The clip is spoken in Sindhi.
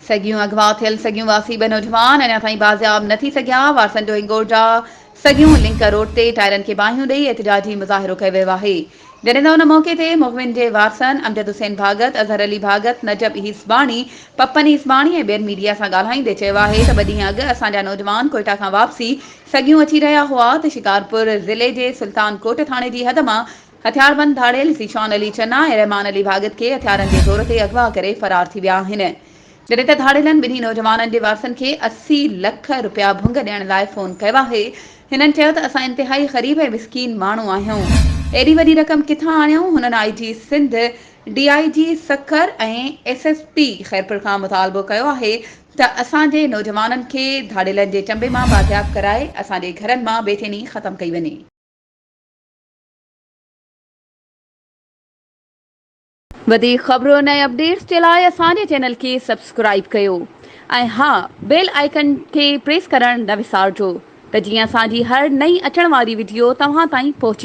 سڳيون اغوا ٿيل سڳيون واسي ٻه نوجوان اڃا تائين بازياب نه ٿي سگهيا، وارثن جو هنگورجا سڳيون لنڪ روڊ تي ٽائرن کي باهيون ڏئي احتجاجي مظاهرو ڪيو ويو آهي، جڏهن ته ان موقعي تي مغوين جي وارثن امجد حسين ڀاڳت، اظهر علي ڀاڳت، نجب هيسباڻي، پپن هيسباڻي ۽ ٻين ميڊيا سان ڳالهائيندي چيو آهي ته ٻه ڏينهن اڳ اسان جا نوجوان ڪوئيٽا کان واپسي سڳيون اچي رهيا هئا ته شڪارپور ضلعي جي سلطان ڪوٽ ٿاڻي جي حد مان هٿياربند ڌاڙيل ذيشان علي چنا ۽ رحمان علي ڀاڳت کي هٿيارن جي زور تي اغوا ڪري فرار ٿي ويا آهن. جڏهن ته ڌاڙيلن ٻنهي نوجوانن جي وارثن کي 80 لک رپيا ڀنگ ڏيڻ لاء فون ڪيو آهي. هنن چيو ته اسان انتهائي غريب ۽ مسڪين ماڻهو آهيون. ايڏي وڏي رقم ڪٿان آڻيون؟ هنن I G Sindh, D I G Sukkur ۽ S S P Khairpur کان مطالبو ڪيو آهي ته اسان جي نوجوانن کي ڌاڙيلن جي چنبي مان بازياب ڪرائي اسان جي گهرن مان بيچيني ختم ڪئي وڃي. وڌيڪ خبرن ۽ اپڊيٽس جي لاء اسان جي چينل کي سبسڪرائيب ڪيو ۽ ها بيل آئيڪن کي پريس ڪرڻ نه وسارجو ته جيئن اسان جي هر نئين اچڻ واري وڊيو توهان تائين پهچي.